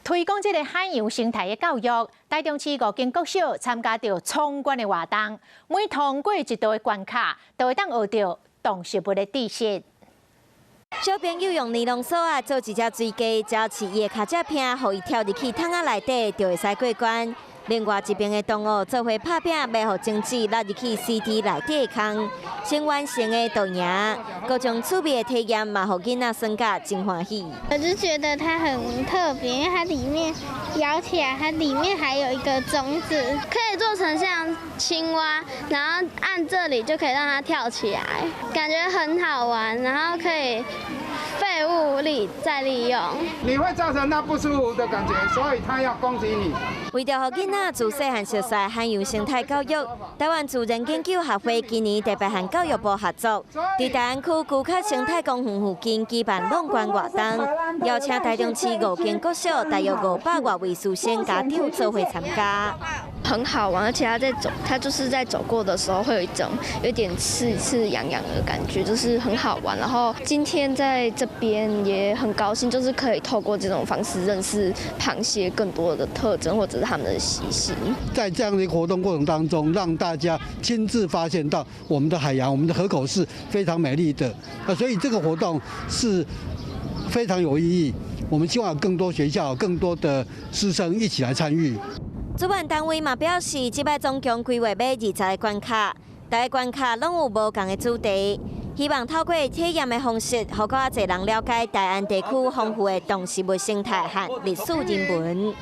推廣這个海洋生態的教育，台中市五間國小參加著闖關的活動，每通過一道的關卡，就會當學著動植物的知識。小朋友用尼龍索仔做一隻水雞，只要飼伊的跤跡片，予伊跳入去桶仔內底，就會使過關。另外一邊的同學做伙拍拚，欲予精子落入去 CD 內底的空，先完成的就贏。各種趣味的體驗嘛，予囡仔耍甲真歡喜。我就覺得它很特別，因為它裡面咬起來，它裡面還有一個種子，可以做成像青蛙，然後按這裡就可以讓它跳起來，感覺很好玩，然後可以廢物再利用。你會造成他不舒服的感覺，所以他要攻擊你。為著予囡仔自細漢熟悉海洋生態教育，台灣自然研究學會今年特別和教育部合作，佇大安區龜殼生態公園附近舉辦闖關活動，邀請台中市五間國小大約500外位師生家長做伙參加。很好玩，而且他在走，他就是在走過的時候會有一種有點刺刺癢癢的感覺，就是很好玩。然後今天在這邊也很高興，就是可以透過這種方式認識螃蟹更多的特徵或者是它們的習性。在這樣的活動過程當中，讓大家親自發現到我們的海洋、我們的河口是非常美麗的。啊，所以這個活動是非常有意義。我們希望有更多學校、更多的師生一起來參與。主辦單位嘛表示，這擺總共規劃欲20個關卡，逐个關卡攏有無仝的主題，希望透過體驗的方式，予閣較濟人了解大安地區豐富的動植物生態和歷史人文。